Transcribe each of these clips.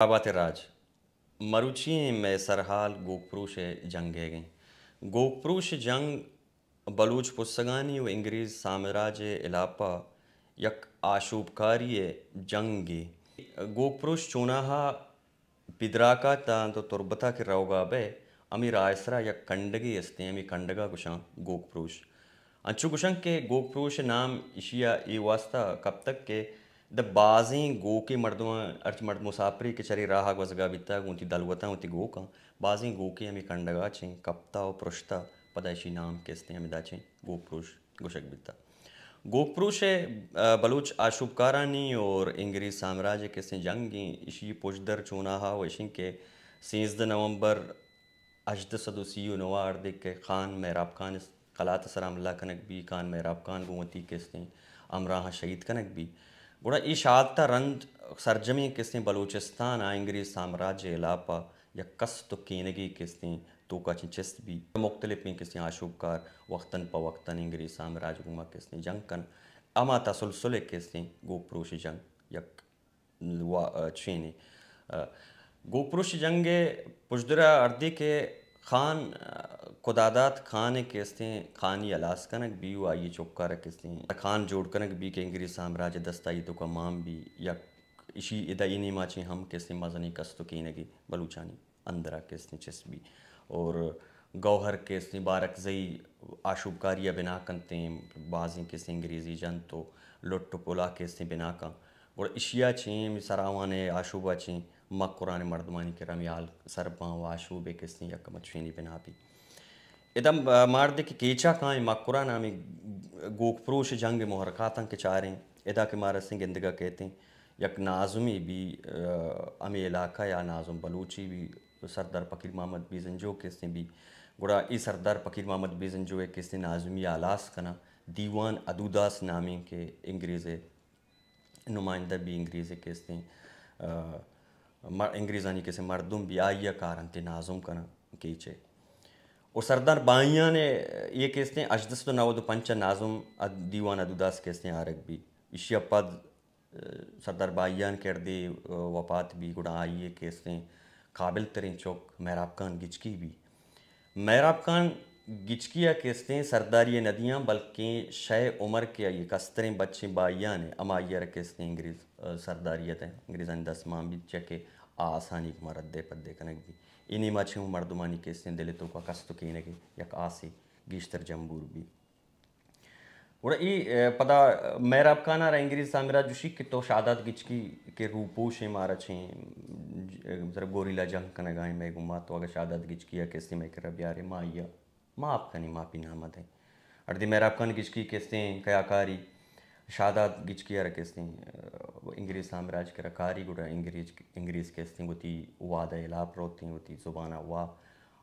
آبات راج۔ مروچی ایں مئے سرحال گوک پروش ءِ جنگ ئیگ ایں۔ گوک پروش ءِ جنگ بلوچ پسگانی و انگریز سامراج ءِ ہلاپ ءَ یک آشوبکاری ءِ جنگے۔ گوک پروش چوناہا پدراکا تاں تو تربتا کہ روگا بئے، ہمے راہ ءِ سرا یک کنڈگے استیں، ہمے کنڈگا گوشاں گوک پروش۔ انچو گوشنت کہ گوک پروش ءِ نام ایشی ءَ اے واستا کپتگ کہ داں بازیں گوکیں مردماں، ہرچ مرد مساپرے کہ چرے راہ ءَ گوزگا بیتگ، گوں وتی دلوتاں، وتی گوکاں، بازیں گوکے ہمے کنڈگا چیں کپتا و پرشتا، پدا ایشی نام کہ استیں ہمدا چیں گوک پروش گوشگ بیتگ۔ گوک پروش ءِ، آ، بلوچ آشوبکارانی اور انگریز سامراج ءِ کہ استیں جنگ ایں، ایشی پژدر چوناہا و اشیں کہ سیزدہ نومبر ہژدہ سد و سی و نو ءَ ہردے کہ خان مہراب خان ءِ قلات ءِ سرا حملہ کنگ بی، خان مہراب خان گوں وتی کہ استیں ہمراہاں شہید کنگ بی۔ گڑا اے شہادت ءَ رند سرجمیں کہ استیں بلوچستان ءَ انگریز سامراج ءِ ہلاپ ءَ یک کست و کینگے کہ استیں توکا چہ چست بی۔ مختلفیں کہ استیں آشوبکار وقتاً پہ وقتاً انگریز سامراج گوما کہ استیں جنگ کن۔ ہما تسلسل ءَ کہ استیں گوک پروش ءِ جنگ یک وا-، چینی۔ گوک پروش جنگ ءِ پژدرا ہردے کہ خان، خداداد خان ءِ کہ استیں خانی ہلاس کنگ بی و آئی ءِ چکارا کہ استیں خان جوڑ کنگ بی کہ انگریز سامراج ءِ دستا آئی توکا مان بی، یک ایشی ادا اے نیما چیں ہم کہ استیں مزنیں کست و کینگے بلوچانی اندرا کہ استیں چست بی۔ اور گوہر کہ استیں بارکزئی آشوبکاری ءَ بنا کنتیں، بازیں کہ استیں انگریزی جنت و لٹ و پلا کہ استیں بنا کن۔ گڑا اشیا چیں سراوان ءِ آشوبا چیں مکران ءِ مردمانی کرا ہمے حال سر باں و آشوبے کہ استیں یک مچوینی بنا بی۔ ادا ماردے کہ کیچا کائیں مکران ہمے گوک پروش جنگ ءِ محرکاتاں کہ چاریں، ادا کہ مارا استیں گندگا کیتیں یک ناظمے بی، آ، ہمے علاقہ یا ناظم بلوچی بی، سردار فقیر محمد بیزنجو کہ استیں بی، گڑا اے سردار فقیر محمد بیزنجو ءِ کہ استیں ناظمی ءَ ہلاس کناں، دیوان ادوداس نامیں کہ انگریز ءِ نمائندہ بی، انگریز ءِ کہ استیں، آ، م-، انگریزانی کہ استیں مردم بی، آئی ءَ کارنت ناظم کناں کیچ ءِ۔ اور سردار باہیان ءِ اے کہ استیں ہژدہ سد و نود و پنچ ءَ ناظم اد-، دیوان ادوداس کہ استیں آرگ بی۔ ایشی ءَ پد سردار باہیان کہ ہردے وفات بی، گڑا آئی ءِ کہ استیں قابل تریں چک مہراب خان گچکی بی۔ مہراب خان گچکی ءَ کہ استیں سرداری ءَ نہ دیاں، بلکیں شے عمر کہ آئی ءِ کستریں بچیں باہیان ءِ، ہمائی ءَ را کہ استیں انگریز، آ، سرداری ءَ دئے، انگریزانی دست مان بیت، چیا کہ آ آسانی گوما ردے پدے کنگ بی۔ اے نیما چہ اوں مردمانی کہ استیں دل ءِ توکا کست و کینگ ءِ یک آسے گیشتر جمبور بی۔ گڑا اے، اے، پدا مہراب خان ءَ را انگریز سامراج گوشی کہ تو شہداد گچکی کہ روپوش ایں مارا چیں، ذرا گوریلا جنگ کنگا ایں مئے گوما، تو اگاں شہداد گچکی ءَ کہ استیں مئے کرا بیارے، ما آئی ءَ معاف کنیں، معافی نامہ دئیں۔ ہردے مہراب خان گچکی کہ استیں کیاکاری شہداد گچکی ءَ را کہ استیں، اے، انگریز سامراج کرا کاری، گڑا انگریز، انگریز کہ استیں وتی وعدہ ءِ ہلاپ روتیں، وتی زبان ءَ وا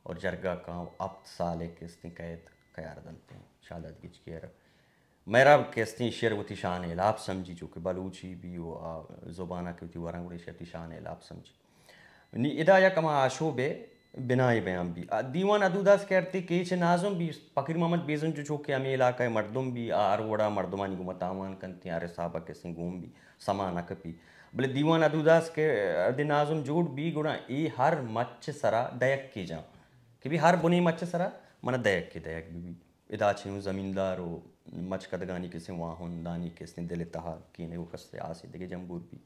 اور جرگہ کاں و ہپت سال ءِ کہ استیں قید قیار دنتیں شہداد گچکی ءَ را۔ مہراب کہ استیں ایشی ءَ را وتی شان ءِ ہلاپ سمجھی، چونکہ بلوچی بی و آ زبان ءَ کہ وتی وراں، گڑا ایشی ءَ وتی شان ءِ ہلاپ سمجھی۔ نی ادا یک ہما آشوب ءِ بنائے بیان بی۔ آ دیوان ادوداس کہ ہردے کیچ ءِ ناظم بی، فقیر محمد بیزنجو چو کہ ہمے علاقہ ءِ مردم بی، آ ہر وڑا مردمانی گوما تاوان کنتیں، ہر حساب ءَ کہ استیں گون بی، سما نہ کپی۔ بلے دیوان ادوداس کہ ہردے ناظم جوڑ بی، گڑا اے ہر مچ ءِ سرا دہکے جاں کہ بی ہر بنیں مچ ءِ سرا منا دہکے دہک بہ بی۔ ادا چہ اوں زمیندار و مچکدگانی کہ استیں واہندانی کہ استیں دل ءِ تہا کینگ و کست ءِ آسے دگہ جمبور بی۔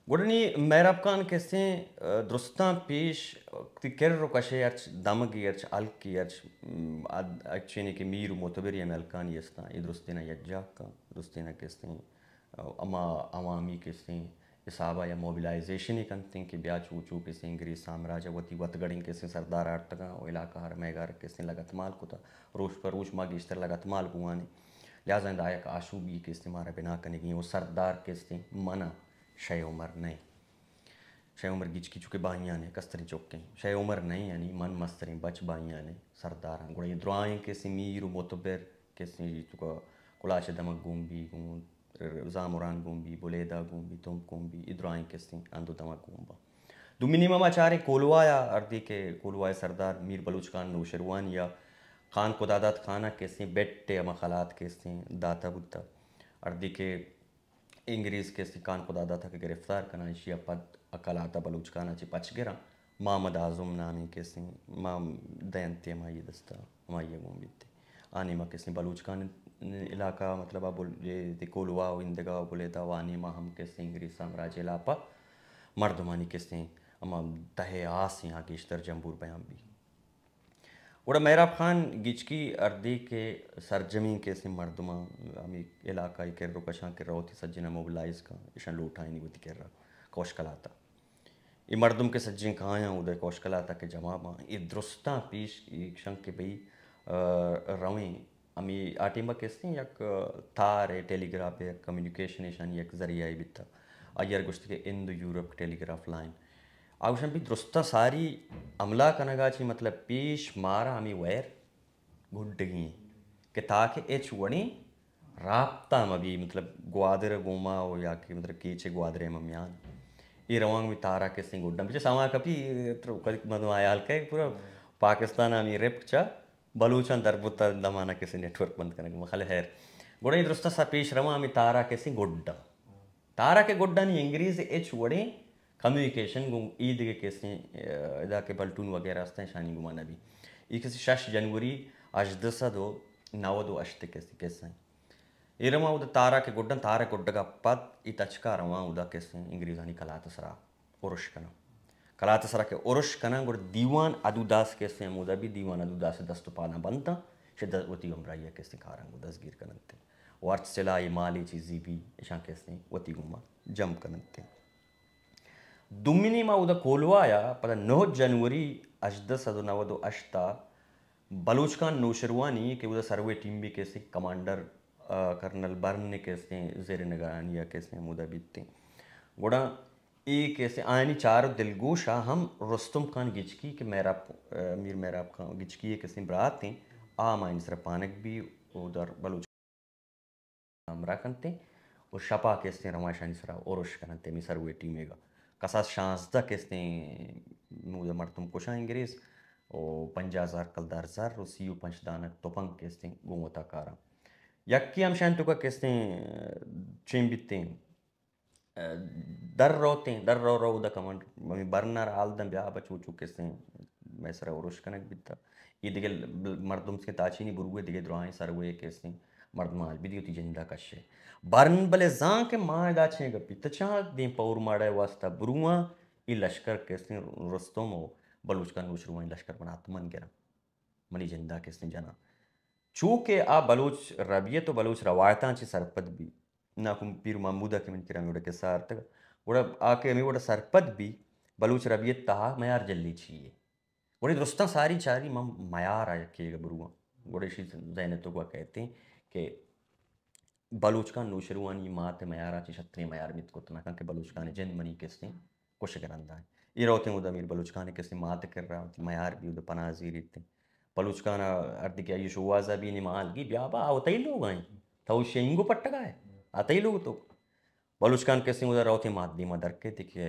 گڑا نی مہراب خان کہ استیں، آ، درستاں پیش وتی کر و کش ءِ ہرچ دمگے، ہرچ ہلکے، ہرچ، م، اد-، ہرچ چینے کہ میر و معتبریں ہمے ہلکانی استاں، اے درستیناں یکجاہ کن، درستیناں کہ استیں ہما عوامی کہ استیں حساب ءَ یا موبلائزیشنے کنتیں کہ بیا چو چو کہ استیں انگریز سامراج ءَ وتی وتگڑیں کہ استیں سردار آرتگاں و علاقہ ءَ را مئے گار کہ استیں لگتمال کتا، روچ پہ روچ ما گیشتر لگتمال بوانیں، لہذا ادا یک آشوبی کہ استیں مارا بنا کنگی و سردار کہ استیں منا شے عمر نئیں۔ شے عمر گچکی چونکہ باہیان ءِ کستریں چکیں، شے عمر نئیں، یعنی من مستریں بچ باہیان ءِ سرداراں۔ گڑا اے درائیں کہ استیں میر و معتبر کہ استیں توکا کلاچ ءِ دمگ گون بی، گوں زامران گون بی، بلیدہ گون بی، تمپ گون بی، اے درائیں کہ استیں ہند و دمگ گون باں۔ دومی نیما ما چاریں کولواہ ءَ، ہردے کہ کولواہ ءِ سردار میر بلوچ خان نوشیروانی ءَ خان خداداد خان ءَ کہ استیں بٹ ءِ ہما خلات کہ استیں داتہ بوتہ۔ ہردے کہ انگریز کہ استیں خان خداداد ءَ کہ گرفتار کناں، ایشی ءَ پد ء کلات ء بلوچ خان ء چہ پچ گراں۔ محمد اعظم نامیں کسیں ما دینتے ہمائی دستا ہمائی گون بیتے۔ آ نیما کسیں بلوچ خان علاقہ مطلب آ بل-، اے تے کولواہ و اندگا و بلیدہ و آ نیما ہم کسیں انگریز سامراج علاقہ مردمانی کسیں ہما تہ آسیں آ گیشتر جمبور بیان بی۔ گڑا مہراب خان گچکی ہردے کہ سرجمیں کسیں مردماں ہمے علاقہ ء کر و کشاں کہ روت سجنا موبلائز کن، اشاں لوٹائینی وتی کرا کوش کلات ء۔ اے مردم کہ سجیں کایاں اود ء کوش کلات ء کہ جمع باں، اے درستاں پیش ایشاں کہ بھئی، ء، رویں۔ ہمے آ ٹیم ء کسیں یک تار ء ٹیلی گراف ء یک کمیونیکیشن ایشانی یک ذریعہ ء بیتگ۔ آئی ء گوشت کہ ہند و یورپ ٹیلی گراف لائن۔ آ گوشاں بھئی درستاں ساری حملہ کنگا چی مطلب پیش مارا ہمے وائر گڈگی ایں کہ تاکہ ہچ وڑیں رابطہ مہ بی، مطلب گوادر گوما و یا کہ مطلب کیچ گوادر مہ میان۔ اے روانگ می تارا کسیں گڈاں بچے ساما کپی، تر-، کدی مردم آیال کئے پورا پاکستان ہمے رپٹ چا بلوچاں در بوتا دمانا کسیں نیٹ ورک بند کنگ مخل خیر۔ گڑا اے درستاں سا پیش رواں ہمے تارا کسیں گڈاں۔ تارا کہ گڈانی انگریز ہچ وڑیں کمیونیکیشن گوں ای دگہ کسیں، ء، ادا کہ بلٹون وغیرہ استیں شانی گما نبی۔ ای کسی شش جنوری ہژدہ سد و نود و ہشت کسی کسیں۔ اے رواں اودا تارا کہ گڈن تارا گڈگا پد ای تچکا رواں اودا کسیں انگریزانی کلات سرا ارش کناں۔ کلات سرا کہ ارش کناں گڑا دیوان ادوداس کسیں ہمودا بی دیوان ادوداس دست و پاداں بنداں، شد وتی ہمراہی کسیں کاران گوں دزگیر کننتے۔ و ہرچ سلاہی مالی چیزی بی اشاں کسیں وتی گوما جم کننتے۔ دومی نیما اودا کولوایا پدا نہ جنوری ہژدہ سد و نود و ہشت ء بلوچ خان نوشروانی کہ اودا سروے ٹیم بی کسیں کمانڈر، آ، کرنل برن کسیں زیر نگرانی ء کسیں ہمودا بیتیں۔ گڑا اے کسیں آیانی چار دلگوش ء ہم رستم خان گچکی کہ مہراب، آ، میر مہراب خان گچکی ء کسیں برات ایں، آ ہمایانی سرا پانک بی و در بلوچ ہمراہ کنتیں و شپا کستیں روانشانی سرا ارش کننتے ہمے سروے ٹیمیگا۔ کساس شانزدہ کستیں نوزہ مردم کشاں انگریز و پنجاہ ہزار کلدار زر و سی و پنچ دانگ تپنگ کستیں گوں وتا کاراں۔ یکے ہمشانی توکا کستیں چین بیتیں، در روتیں، در رو رو ادا کمانڈ ہمے برنر حال داں بیا بچو چو کستیں مئے سرا ارش کنگ بیتا۔ اے دگہ مردم سکیں تاچینی بروئے دگہ دراہیں سروے کستیں مردم حال بی دیگہ وتی جندا کشے۔ برن بلے زان کہ ما ادا چیں گپی تچاں دیم پہ اورماڑہ واسطہ برواں، اے لشکر کستیں رستم و بلوچ خان نوشروانی لشکر بنا حتماً گراں۔ منی جندا کستیں جناں۔ چو کہ آ بلوچ ربیت و بلوچ روایتاں چہ سرپد بی، ناکو پیر محمودا کہ من کرا ہمے وڑا قصہ آرتگ، گڑا آ کہ ہمے وڑا سرپد بی، بلوچ ربیت تہا میار جلی چی یے؟ گڑا درستاں ساری چاری من میار ء یکے ء برواں۔ گڑا ایشی ذہن ء توکا کئیت کہ بلوچ خان نوشیروانی مات ء میارا چہ شتریں میار بیت کت نہ کنت کہ بلوچ خان ء جند منی کستیں کشگ ء رندا انت۔ اے روتیں اودا میر بلوچ خان ء کستیں مات ء کرا وتی میار بی اودا پناہ زیریتیں۔ بلوچ خان ء ہردی کہ آئی شوہاز ء بی نی مالگی بیا با آ وتئی لوگ ء انت۔ تو شینگو پٹگا ئے۔ آ تئی لوگ تو۔ بلوچ خان کستیں اودا روتیں مات دیما در کئیت کہ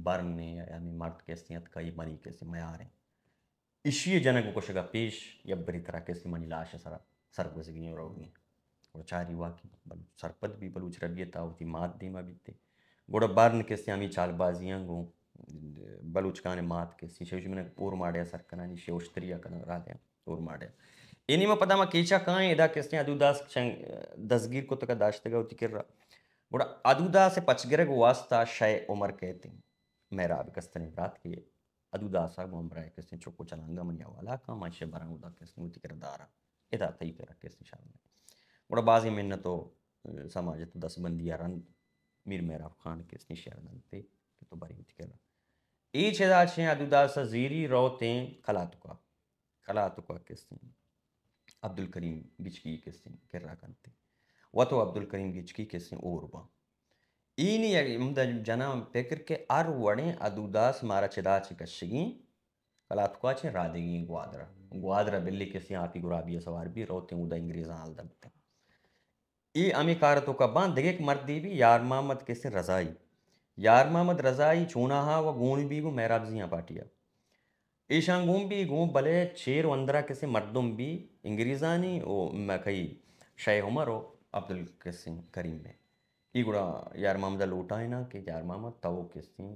برنے ہمے مرد کستیں اتکا اے منی کستیں میاریں۔ ایشی ء جنگ و کشگ ء پیش یک بری ترا کسے منی لاش ء سرا سرگوزگی ء روگی انت۔ گڑا چاری واقعی بلوچ سرپد بی، بلوچ ربیت ء وتی مات دیما بیتے۔ گڑا برن کسے ہمے چالبازیاں گوں بلوچ خان ء مات کسے شوش من اور ماڑے ء سر کنانی شوشتری ء کنگ را دے اور ماڑے۔ اے نیما پدا ما کیچا کائیں ادا کسے ادوداس چنگ دزگیر کتگ ء داشتگ ء وتی کرا۔ گڑا ادوداس ء پچگرگ واسطہ شے عمر کئیت مہراب کستریں برات کہ ادوداسا گوں ہمراہ کسیں چک و چلانگا منی حوالہ کن، من شے براں اودا کسیں وتی کرا داراں۔ ادا تئی کرا کسیں شر نہ۔ گڑا بازیں منت و سماجت و دستبندی ء رند میر مہراب خان کسیں شعر دنتے کہ تو بری وتی کرا۔ اے چدا چیں ادوداسا زیری روتیں کلاتکا۔ کلاتکا کسیں عبدالکریم گچکی کسیں کرا کنتے۔ وت و عبدالکریم گچکی کسیں اور باں۔ اینی یک ہمدا جناں پکر کہ ہر وڑیں ادوداس مارا چدا چہ کشگیں، کلاتکا چہ رادگیں گوادر ء۔ گوادر ء بلی کسیں آپی گرابی ء سوار بی، روتیں اودا انگریزاں حال دنتیں۔ اے ہمے کار ء توکا باں۔ دگہ یک مردے بی یار محمد کسیں رضائی۔ یار محمد رضائی چوناہا و گون بی گوں مہراب زیاں پارٹی ء۔ ایشاں گون بی گوں بلے چیر و اندرا کسیں مردم بی انگریزانی و مکئی شے عمر و عبدالکسیں کریم ء۔ اے گڑا یار محمد ء لوٹائیناں کہ یار محمد تو کسیں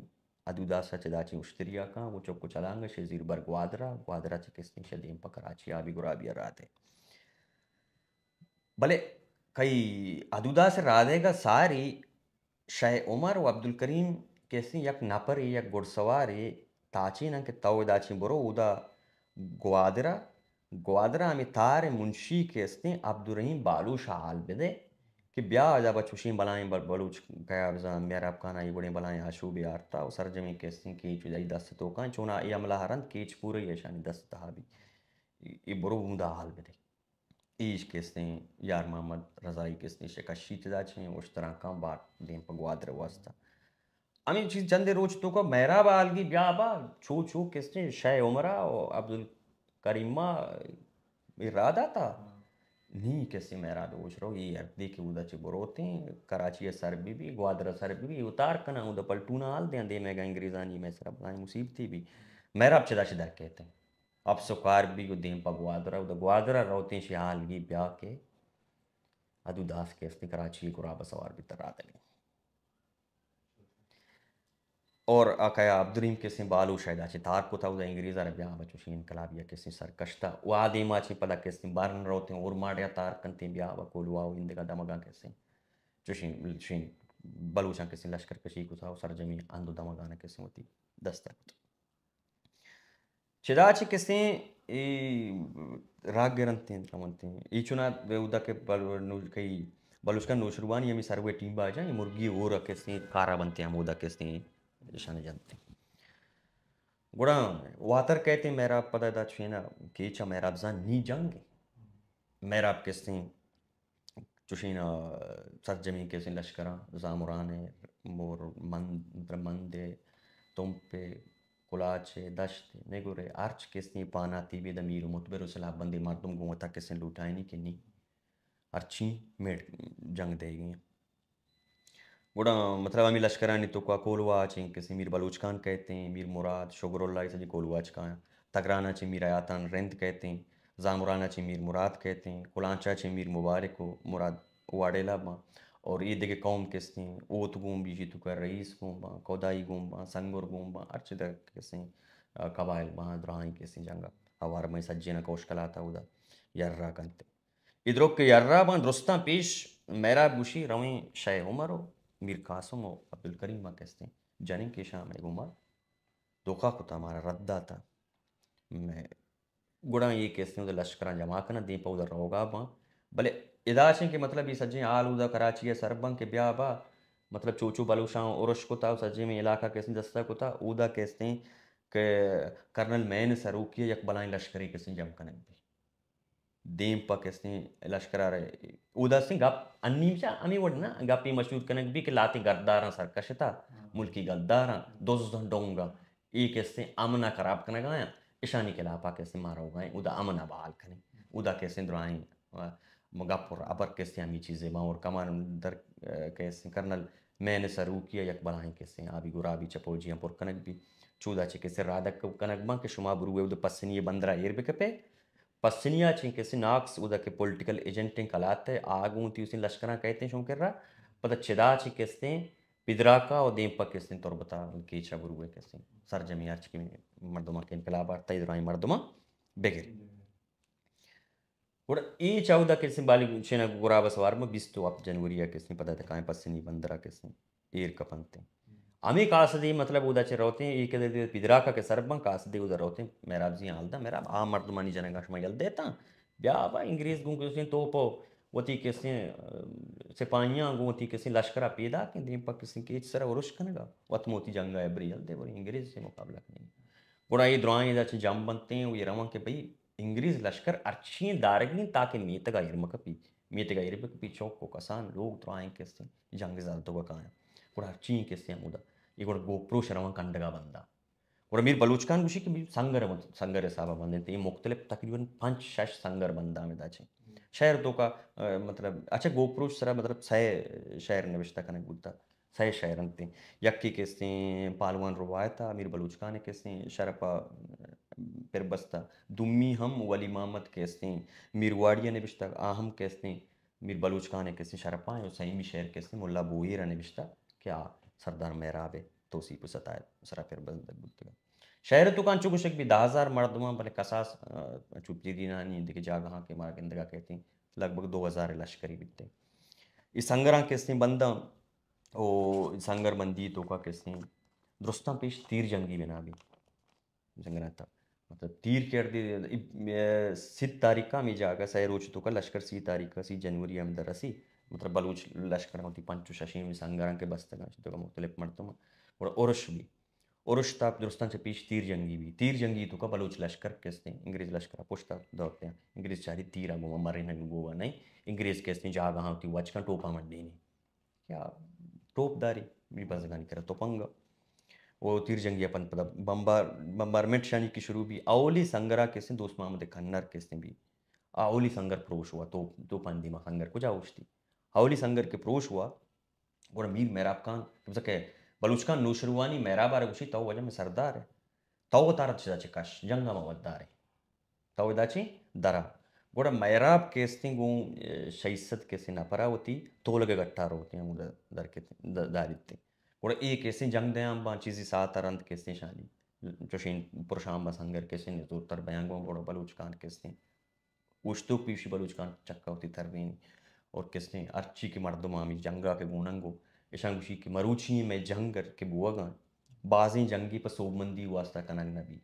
ادوداس ءَ چہ داچیں اشتری ءَ کاں، گوں چک و چلانگ ءَ شے زیربر گوادر ءَ، گوادر ءَ چہ کستیں شے دیم پہ کراچی آبی گرابی ءَ رات ءَ۔ بلے کئی ادوداس ءِ رادیگ ءَ ساری شے عمر و عبدالکریم کستیں یک نپرے، یک گڈسوارے تاچیناں کہ تو ادا چیں برو اودا گوادر ءَ، گوادر ءَ ہمے تار ءِ منشی کستیں عبدالرحیم بالوش ءَ حال بدے کہ بیا ادا بہ چوشیں بلائیں بل-، بلوچ کیا بزاں مہراب خان ءَ اے وڑیں بلائیں آشوبے آرتا و سرجمیں کستیں کیچ ادا دست توکاں، چونا اے عملہ ءَ رند کیچ پورے ایشانی دست تہا بی۔ اے، اے برو ہمدا حال بدے۔ ایش کستیں یار محمد رضائی کستیں شکشی تدا چیں اشتراں کاں بار دیم پہ گوادر ءِ واسطہ۔ ہمے چیز چندے روچ توکا مہراب ءَ حال گی بیا با چو چو کستیں شے عمر ءَ و عبدالکریم ءَ اے راہ داتا۔ نی کستیں مہراب ءَ ہوش رو، اے ہردے کہ اودا چہ بروتیں، کراچی ءَ سر بی بی، گوادر ءَ سر بی بی، اتار کناں، اودا پلٹون ءَ حال دیاں، دیمے گا انگریزانی مئے سرا بلائیں مصیبتے بی۔ مہراب چدا چہ در کیتیں۔ اپس و کار بی و دیم پہ گوادر ءَ، اودا گوادر ءَ روتیں شے حال گی بیا کہ ادوداس کستیں کراچی ءِ گراب ءَ سوار بیت رادگیں۔ اور آ کیا عبدالرحیم کسیں بالوش ءَ ادا چہ تار کتا، اودا انگریز ءَ را بیا بچوشیں انقلابی ءَ کسیں سرکشتا۔ و آ دیما چہ پدا کسیں برن روتیں اورماڑے ءَ تار کنتیں بیا و کولواہ و ایندگہ دمگاں کسیں چوشیں، چوشیں بلوچاں کسیں لشکر کشی کتا و سرجمیں ہند و دمگاں کسیں وتی دست ءَ کت۔ چدا چہ کسیں اے راہ گرنتیں، رونتیں۔ اے چنا اودا کہ بل-، نو-، کئی بلوچ کن نوشروانی ہمے سروے ٹیم باجاں، اے مرگی ہور ءَ کسیں کارا بنتیں، ہمودا کسیں اشان جنتیں۔ گڑا واتر کہتیں مہراب پدا ادا چوشیں ءَ کیچ ءَ مہراب زان نی جنگ ایں۔ مہراب کسیں چوشیں ءَ سرجمیں کسیں لشکراں، زامران ءَ، مور مند، مطلب مند ءَ، تمپ ءَ، کلاچ ءَ، دشت ءَ، نگور ءَ، ہرچ کسیں پاناتی بید ءَ میر و متبر و سلاہ بندیں مردم گوں وتا کسیں لوٹائینی کہ نی ہرچی میڑ جنگ دئیگی ایں۔ گڑا مطلب ہمے لشکرانی توکا کولواہ ءَ چہ کسیں میر بلوچ خان کہتیں، میر مراد، شگر اللہ، اے سجیں کولواہ ءَ چہ کایاں۔ تگران ءَ چہ میر حیاتان رند کہتیں، زامران ءَ چہ میر مراد کہتیں، کلانچ ءَ چہ میر مبارک و مراد واڈیلا باں۔ اور اے دگہ قوم کستیں، اوت گون بی، جی توکا رئیس گون باں، کودائی گون باں، سنگر گون باں، ہرچ دگہ کسیں، آ، قبائل باں، دراہیں کسیں جنگ ءَ ہوار مئے سجیناں کوش کلات ءَ اودا یرا کنت۔ اے درک کہ یرا باں درستاں پیش مہراب گوشی رویں شے عمر و میر قاسم و عبدالکریم ءَ کستیں جنیں کہ شام ءَ گوما دھوکہ کتا، مارا رد داتا۔ مئے گڑا اے کستیں اودا لشکراں جمع کناں، دیم پہ اودا روگا باں۔ بلے ادا چیں کہ مطلب اے سجیں حال اودا کراچی ءَ سر باں کہ بیا با، مطلب چو چو بلوچاں ارش کتا و سجیں مئے علاقہ کستیں دستا کتا، اودا کستیں کہ کرنل مین سروکی ءَ یک بلائیں لشکرے کستیں جم کنگ بی۔ دیم پہ کستیں لشکر ءَ را اودا استیں گپ انیم چہ ہمے وڑ نہ، گپے مشہور کنگ بی کہ لاتیں گداراں سر کشتا، ملکی گداراں، دزاں ڈونگا، اے کستیں امن ءَ خراب کنگا یاں، اشانی خلافا کستیں ما روگا ایں، اودا امن ءَ بحال کنیں، اودا کستیں دراہیں، آ، گپ اور ابر کستیں ہمے چیزے ما اور کمان در، آ، کستیں کرنل مین سروکی ءَ یک بلاہیں کستیں آبی گرابی چہ پوجیاں پر کنگ بی، چودا چہ کستیں رادک کنگ باں کہ شما بروے اودا پسنی بندرا ایر بکپے، پسنیا چیں کسیں ناکس اودا کہ پولیٹیکل ایجنٹیں کلات ءَ آ گوں وتی اسیں لشکراں کئیتیں شون کرا، پدا چدا چیں کستیں پدراکا و دیم پہ کستیں تربتا کیچا بروے کستیں سرجمیں ہرچ کہ مردماں کہ انقلاب آرتا اے دراہیں مردماں بگر۔ گڑا اے چہ اودا کستیں بالی چین ءَ گراب ءَ سوار ما بیست و ہپت جنوری ءَ کستیں پدا تکائیں پسنی بندر ءَ کستیں ایر کپنت۔ ہمے قاصدی مطلب اودا چہ روتیں، اے کہ دے پدراکا کہ سر بن قاصدی اودا روتیں، مہراب زی حال دا، مہراب آ مردمانی جنگا شما یل دیتاں، بیا با انگریز گوں کسیں توپ و وتی کسیں، آ، سپاہیاں گوں وتی کسیں لشکرا پیداکیں، دیم پہ کسیں کیچ سرا ارش کنگا، وت موتی جنگا ابری یل دے، بری انگریز سے مقابلہ کنیں۔ گڑا اے دراہیں دا چہ جم بنتیں و اے رواں کہ بھئی انگریز لشکر ہرچی دارگی انت تاکہ میتگا ایر مکپی، میتگا ایر بکپی، چوک و کسان، لوگ دراہیں کسیں جنگ زردگا کایاں۔ گڑا ہرچی کسیں ہمودا۔ اے گڑا گوپروش رواں کنڈگا بندا۔ گڑا میر بلوچ خان گوشی کہ میر سنگر بند، سنگر حسابا بندنت۔ اے مختلف تقریباً پنچ شش سنگر بندا ہمے دا چہ۔ شہر توکا، آ، مطلب، اچھا گوپروش سرا مطلب سئے شہر نوشتہ کنگ بوتا۔ سئے شہر انت۔ یکے کستیں پہلوان روایت ءَ، میر بلوچ خان ءِ کستیں شرپ ءَ پر بستہ۔ دومی ہم ولی محمد کستیں میر واڑی ءَ نبشتہ، آ ہم کستیں میر بلوچ خان ءِ کستیں شرپ ءَ، و سیمی شعر کستیں ملا بوہیر ءَ نبشتہ کہ آ سردار مہراب ءِ توسیپ و ستائے سرا پر بندگ بوتگ۔ شہر توکاں چو گوشگ بی دہ ہزار مردماں، بلے کساس، آ، چو پیرینانی دگہ جاگہاں کہ مارا گندگا کہتیں، لگ بھگ دو ہزار لشکری بیتیں۔ ای سنگراں کستیں بنداں، او سنگر بندی توکا کستیں درستاں پیش تیر جنگی بنا بی۔ سنگراں تا مطلب تیر کردی، ای، اے، سی تاریخ کا ہمیں جاگہ، سہ روچ توکا لشکر سی تاریخ کا، سی جنوری ہم در رسی۔ مطلب بلوچ لشکر ہوتی پنچ و ششیں سنگراں کے بستگاں، چہ توکا مختلف مردم۔ اور ارش بی۔ ارش تا درستاں چہ پیش تیر جنگی بی۔ تیر جنگی توکا بلوچ لشکر کستیں، انگریز لشکر پشتا دورتے ہیں۔ انگریز چاری تیرا گوما مرینگ بوگا نہیں۔ انگریز کستیں جاگہاں ہوتی وچکاں ٹوپا منڈینی۔ یا ٹوپ داری، بی بزگانی کرا توپنگ۔ او تیر جنگی اپن پدا بمبار-، بمبارمنٹ شانی کی شروع بی۔ اولی سنگرا کستیں دوست محمد کنر کستیں بی۔ آ اولی سنگر پروش ہوا، توپ، توپان دیما سنگر کجا اوشتی؟ اولی سنگر کے پروش ہوا، گڑا میر محراب خان، کہ بزاں کہ بلوچ خان نوشروانی محراب آرا گوشی، تو واجہ میں سردار ہے، تو وتارا چدا چہ کش، جنگا ما ودار ہے۔ تو ادا چی درا۔ گڑا مہراب کستیں گوں، اے، شش سد کستیں نپرا وتی تولگ گٹا روتیں ہمودا در کت-، د-، داریتیں۔ گڑا اے کستیں جنگ دیاں باں چیزی ساعت رند کستیں شانی۔ چوشیں پرشام با سنگر کستیں زورتر بیاں گوں گڑا بلوچ خان کستیں اوشتوک پیشی بلوچ خان چکا وتی ترینی اور کستیں ہرچی کہ مردم ہمی جنگا کہ گوننگو اشان گوشی کہ مروچی میں جنگ کہ بوگاں بازیں جنگی پہ سوبمندی واسطہ کنگ نہ بی۔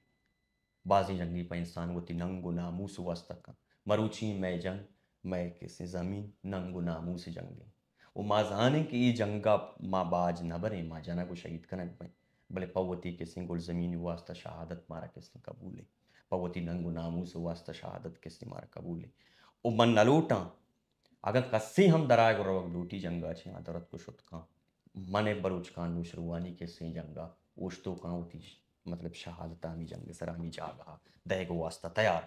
بازیں جنگی پہ انسان وتی ننگ و ناموس واسطہ کن۔ مروچی مئے جنگ، مئے کسیں زمین، ننگ و ناموس جنگ ایں۔ و ما زانیں کہ اے جنگا ما باج نہ بریں، ما جنگ و شہید کنگ بئیں، بلے پہ وتی کسیں گلزمین واسطہ شہادت مارا کسیں قبول ایں، پہ وتی ننگ و ناموس واسطہ شہادت کسیں مارا قبول ایں۔ و من نہ لوٹاں اگاں کسے ہم درآیگ و روگ لوٹی جنگا چہ، آ درتک و شت کن۔ من بلوچ خان نوشروانی کسیں جنگا اوشتوکاں وتی، مطلب، شہادت ہمی جنگ سرا ہمی جاگہا دئیگ واسطہ تیار۔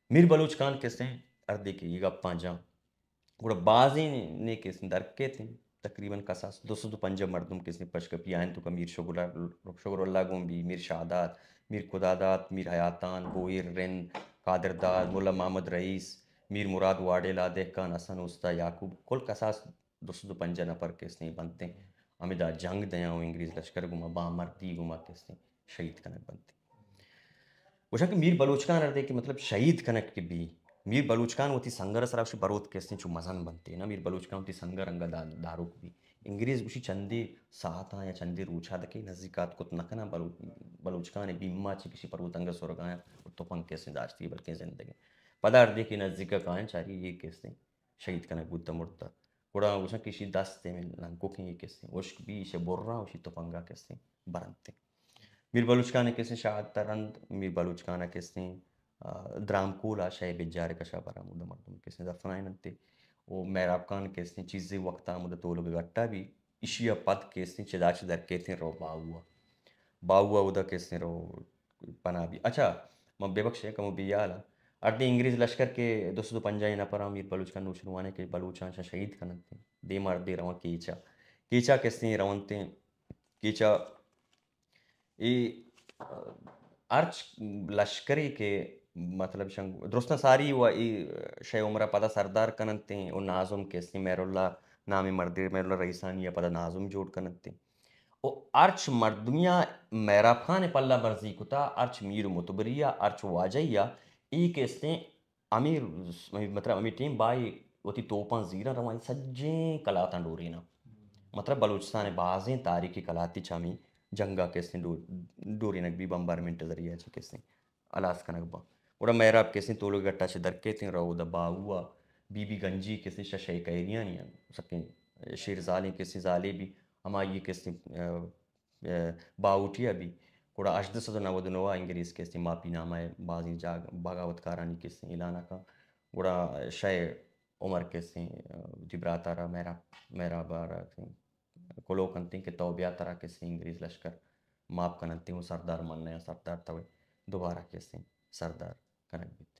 میر بلوچ خان کسیں ہردے کہ اے گپاں جاں، گڑا بازیں نے کسیں در کیتیں، تقریباً کساس دو سد و پنجاہ مردم کسیں پشکپی آئیں، توکا میر شکر، شکر اللہ گون بی، میر شہداد، میر خداداد، میر حیاتان، بوہیر رند، قادر داد، ملا محمد رئیس، میر مراد واڈیلا، دہقان حسن، استا یعقوب، کل کساس دو سد و پنجاہ نفر کسیں بنتیں۔ ہمدا جنگ دیاں و انگریز لشکر گوما بامردی گوما کسیں شہید کنگ بنتیں۔ گوشاں کہ میر بلوچ خان ہردے کہ، مطلب، شہید کنگ کہ بی، میر بلوچ خان وتی سنگر سرا وشی بروت کسیں چو مزن بنتیں نا، میر بلوچ خان وتی سنگر انگا دا-، داروک بی۔ انگریز گوشی چندے ساعتاں یا چندے روچا دکے نزیکات کت نہ کناں، بلو-، بلوچ خان بیما چی کشی پروت انگا سرگایا و تپنگ کسیں داشتی بلکیں زندگیں۔ پدا ہردے کہ نزیکا کاین چاری اے کسیں شہید کنگ بوت، مرتا۔ گڑا گوشاں کہ ایشی دست ء من لنکوکیں، اے کسیں ہشک بی، ایشی برا، ایشی تپنگا کسیں برنتیں۔ میر بلوچ خان ء کسیں شہادت ء رند، میر بلوچ خان ء کسیں، آ، درام کول ء شہ بجار کشا برا، ہمودا مردم کسیں دفنائیننتے۔ و مہراب خان کسیں چیزے وقت ء ہمودا تولگ گٹا بی، ایشی ء پد کسیں چدا چہ در کیتیں رو باہو ء۔ باہو ء اودا کسیں رو پناہ بی۔ اچھا، من ببخشے کمو بے حال آں۔ ہردے انگریز لشکر کہ دو سد و پنجاہ نفر آں میر بلوچ خان نوشیروان ء کہ بلوچاں شہ شہید کننت، دیما ہردے رواں کیچا۔ کیچا کسیں رونتیں، کیچا اے ہرچ لشکرے کہ مطلب شنگ، درستاں ساری و اے شے عمرہ پدا سردار کننتیں و ناظم کسیں مہر اللہ نامیں مردے، مہر اللہ رئیسانی ء پدا ناظم جوڑ کننتیں۔ و ہرچ مردمیا مہراب خان ء پلہ برزی کتا، ہرچ میر و متبریا، ہرچ واجہیا، اے کسیں ہمے، مطلب، ہمے ٹیم بائی وتی توپاں زیراں رواں، اے سجیں کلاتاں ڈورینا۔ مطلب، بلوچستان ء بازیں تاریخی کلاتے چہ ہمے جنگا کسیں ڈو-، ڈورینگ بی، بمبارمنٹ ذریعہ چہ کسیں ہلاس کنگ باں۔ گڑا مہراب کسیں تولگ گٹا چہ در کیتیں، رو دا باہو ء بی بی گنجی کسیں شہ شے کہریانی انت، سکیں شیر زالیں کسیں زالے بی، ہمائی کسیں، آ، ء باہوٹی ء بی۔ گڑا ہژدہ سد و نود و نو ء انگریز کسیں ماپی نامہ ء بازیں جاگ بغاوت کارانی کسیں اعلان ء کن۔ گڑا شے عمر کسیں وتی برات ء را مہراب، مہراب ء را کلوہ کنتیں کہ تو بیا، ترا کسیں انگریز لشکر ماپ کننتیں و سردار منیاں، سردار تو دوبارہ کسیں سردار کنگ بیت۔